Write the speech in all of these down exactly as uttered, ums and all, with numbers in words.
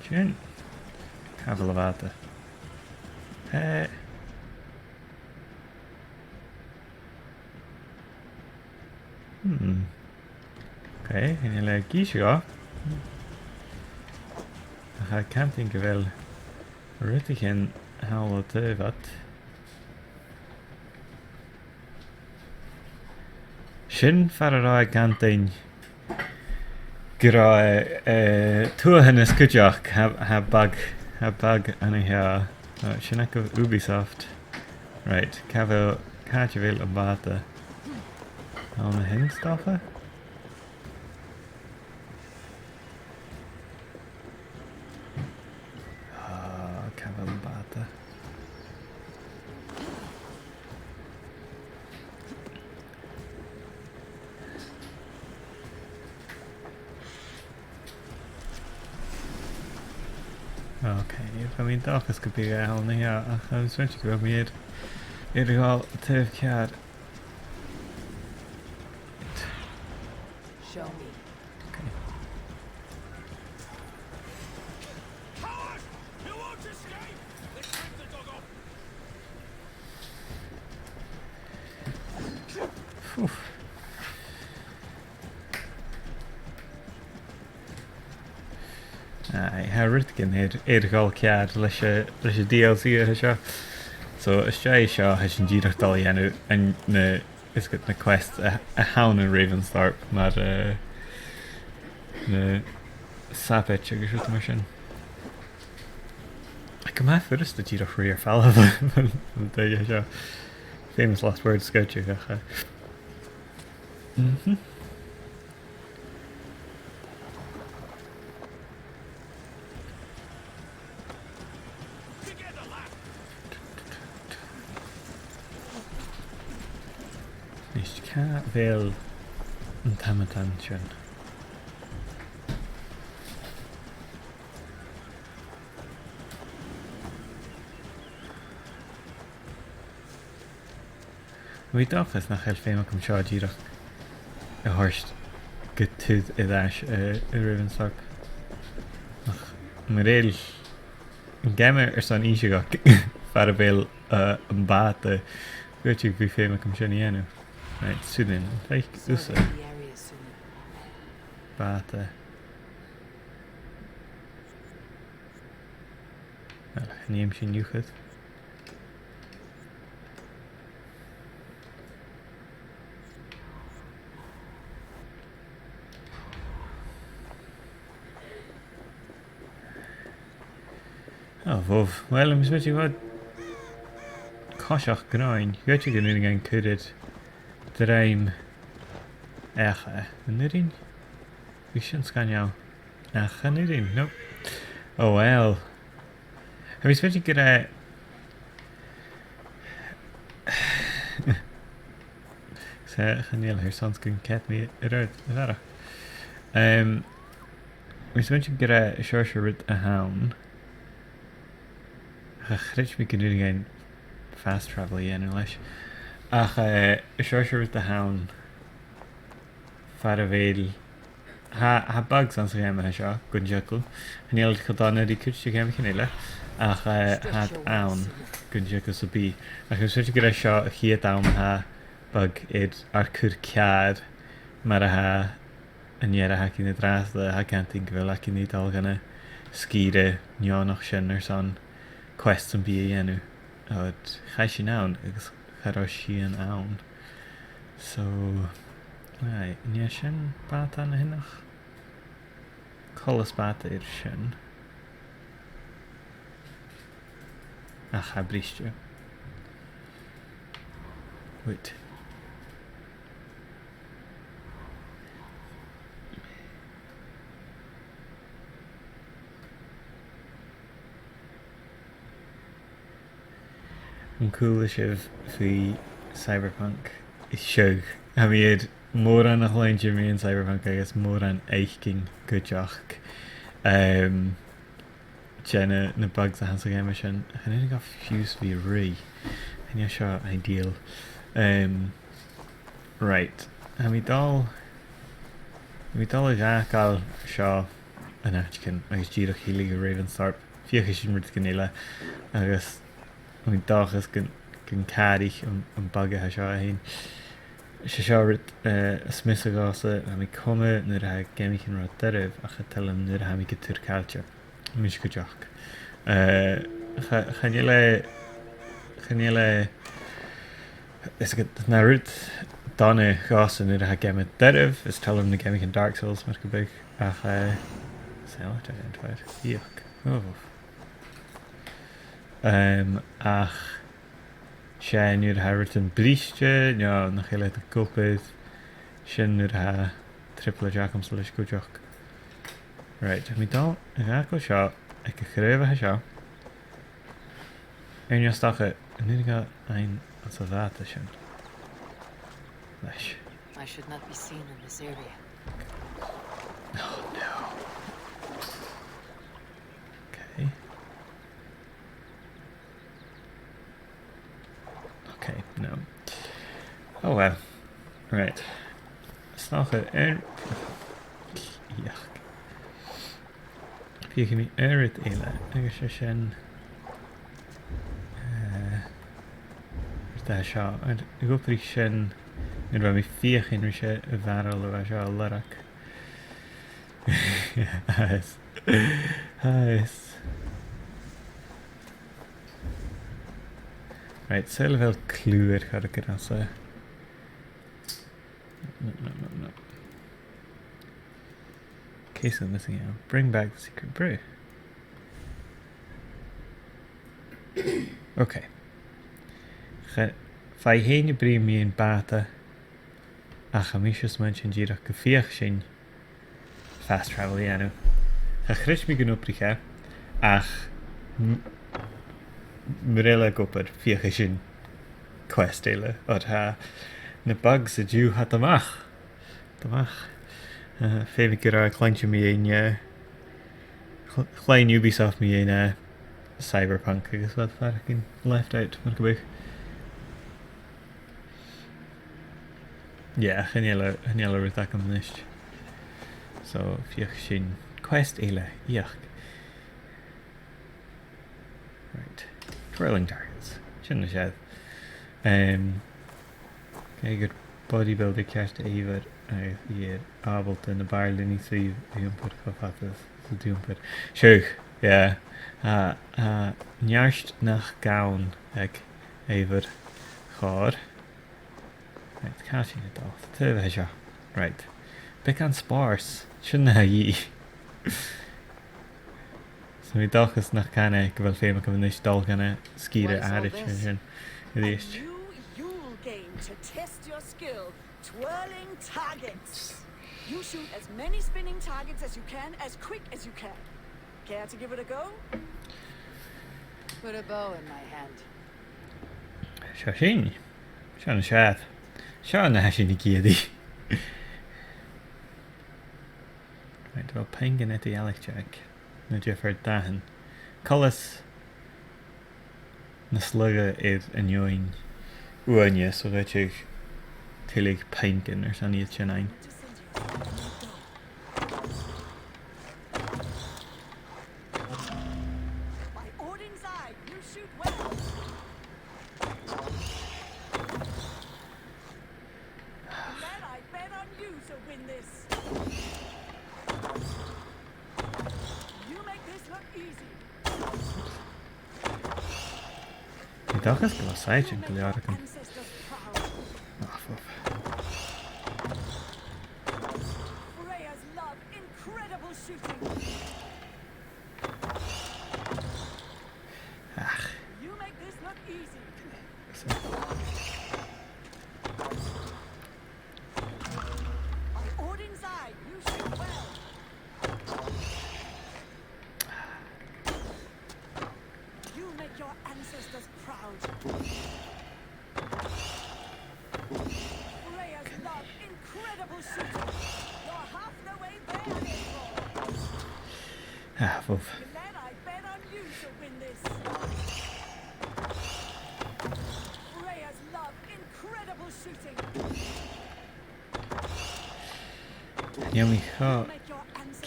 Sin. Càmhail a' bhàta. Eh. Hmm. Ok, chan eil e ag innse dhomh. Ach tha cuimhne agam gu bheil rudeigin thall an taobh ud. Sin far an robh e ag cantainn gun robh, eh, tuathanas cuideachd, tha, tha bug, tha bug an seo. Oh, sin agaibh Ubisoft. Right, càit a bheil, càit a bheil am bàta? Ann a shin, 's dòcha? Ah, càit a bheil am bàta? Ok, chan eil mi an dòchas gum bi e ann an seo, ach tha mi a' smaointinn gu bheil mi air, air a dhol taobh ceàrr. Show me. Ok. Coward! You won't escape! They tied the dog up! Phew. Aye, tha rudeigin air, air a dhol ceàrr leis a', leis an D L C a tha seo. So, às dèidh seo, tha sinn dìreach a' dol a dhèanamh an, na, is gu na quests a, a th' ann an Ravensthorpe, mar, eh, na sabaid agus rudan mar sin. Gu math furasta dìreach ruith air falbh an taigh seo. Famous last words scout, ach, eh. Mhm. Nis, càit a bheil an t-amadain sin? Bha mi an dòchas nach eil feum agam seo dìreach a thoirt gu tur air ais, eh, a Ravensthorpe. Ach mura h-eil an geama airson innse dhomh far a bheil, eh, am bàta, dh'fhaodte gum bi feum agam sin a dhèanamh. Right, suidh an fhaic thusa. Bàta. Well, chan fheum sinn iuchair. O, bhobh. Well, tha mi a' smaointinn gu bheil coiseachd gnothach, gu bheil sinn gu nighean cur air druim each, eh, an urrainn? Bhiodh sin sgoinneil. Ach chan urrainn, no. Oh well. Tha mi a' smaointinn gur e, so, chan eil e airson 's gun cheat mi a rud a bharrachd. Em, tha mi a' smaointinn gur e an seòrsa rud a th' ann. Cha chreid mi gun urrainn dhuinn fast travel a dhèanamh leis. Ach, eh, an seòrsa rud a th' ann far a bheil, tha, tha bugs anns a' gheama seo, gun teagamh. Chan eil iad cho dona ri cuid de gheamaichean eile, ach, eh, tha iad ann, gun teagamh sam bith. Ach tha mi a' smaointinn gur e seo a' chiad àm a tha bug air ar cur ceàrr mar a tha an fhear a th' againn an-dràsta, tha e ag cantainn gu bheil againn ri dol dhan an sgìre neònach sin airson quest sam bith a dhèanamh. Ach chaidh sinn ann agus cha robh sìon ann. So, aye, an e sin bàta na h-aonach? Coltas bàta air sin. Ach tha e briste. Wait. An cuala sibh faoi Cyberpunk? Seadh. Tha mi air mòran a chluinntinn mu Cyberpunk agus mòran fhaicinn cuideachd. Em, de na, na bugs a th' anns a' gheama sin. Chan urrainn dhomh fiù 's a bhith a' ruith. Chan e seo ideal. Em, right. Tha mi dol, tha mi dol a dh'fhàgail seo an àiteigin, agus dìreach thill i gu Ravensthorpe. Feuchaidh sinn rudeigin eile, agus tha mi an dòchas gun, gun càraich am, am baga seo e fhèin. 'S e seo rud, eh, as miosa dhòmhsa, tha mi coma nuair a tha geamaichean ro doirbh, ach cha toil leam nuair a tha mi gu tur caillte. Mise cuideachd. Eh, cha, chan eil e, chan eil e, is gu, na rud dona dhòmhsa nuair a tha geama doirbh, is toil leam na geamaichean Dark Souls, mar gum biodh, ach, eh, saoilidh mi, an tàir, ioc. Oh. Em, ach 's e nuair a tha rudan briste, no nach eil iad ag obair, sin nuair a tha trioblaid agamsa leis cuideachd. Right, tha mi a' dol a dh'fhàgail seo aig a' chraobh a tha seo. Air neo 's dòcha, an urrainn dhomh fhaighinn anns a' bhàta sin leis? I should not be seen in this area. Oh no. Okay. Okay, no. Oh well. Right. 'S dòcha air... Ioch. Feuchaidh mi aon rud eile, agus 's e sin, eh, rud a tha seo. An obraich sin nuair a bha mi a' feuchainn ris a' bharail a bha seo a lorg? Nice. Nice. Right, saoil a bheil cliù air choreigin anns a'... No, no, no, no. Case of missing out. Bring back the secret brew. Okay. Cha... Feuch fhèin a' bruidhinn mu bhàta, ach tha mise a' smaointinn dìreach gum feuch sinn fast travel a dhèanamh. Cha chreid mi gun obraich e, ach m... mura h-eil e ag obair, feuchaidh sinn quest eile, oir tha na bugs an-diugh a' dol a-mach. A' dol a-mach. Eh, feumaidh gun robh cluinntinn mu dheidhinn, eh, chl... chluinn Ubisoft mu dheidhinn, eh, Cyberpunk agus bha iad a' faireachdainn left out, mar gum biodh. Yeah, chan eil, chan eil rud agam a-nis. So, feuch sinn quest eile, ioch. Right. Twirling targets. Sin a-nis e. Um, okay, gu bodybuilder ceart, Eivor, agus i air àbhalta na bàirlinn a-staigh a dh'iompar cho fada 's a d'iompar. Sure, yeah. Uh, uh, neart nach gann aig Eivor Chòir. Right, càit a bheil sinn a' dol? Taobh a seo. Right. Beagan spàirse. Sin na tha dhìth. So, tha mi an dòchas nach can e gu bheil feum agam a-nis dol gun an sgìre àraid sin a-rithist. A new Yule game to test your skill, twirling targets. You shoot as many spinning targets as you can, as quick as you can. Care to give it a go? Put a bow in my hand. Seo sinn. Seo an seasamh. Seo na tha sinn ag iarraidh. Right, a bheil puingean eadar-dhealaichte aig na diofar dathan? Coltas nas lugha air an fheadhainn uaine, so dh'fhaodte tuilleadh puingean airson iad sin fhaighinn. By ordin's eye, you shoot well. And then I bet on you to win this. You make this look easy. Tha mi an dòchas gu bheil saighdean gu leòr agam. Ancestors proud. Ah, fuck. Freya's love, incredible shooting. Ach. You make this look easy. So. By ordin's eye, you shoot well. You make your ancestors proud. Freya's love, incredible shooting. You're half the way there, April. Ah, fuck. Glad I bet on you to win this. Freya's love, incredible shooting. Chan eil mi cho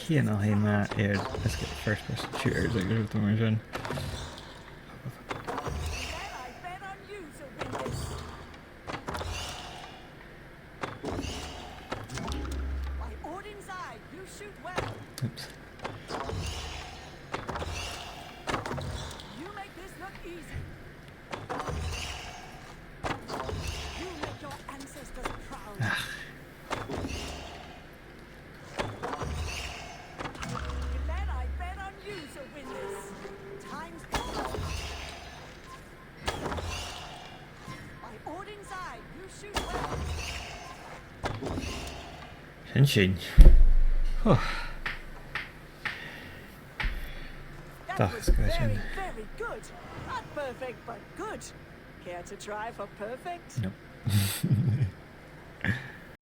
Cianail fhèin math air, is gu first person shooters agus rudan mar sin. Oops. Ah. Sin sin. Huh. That was very, very good. Not perfect, but good. Care to try for perfect? Nope.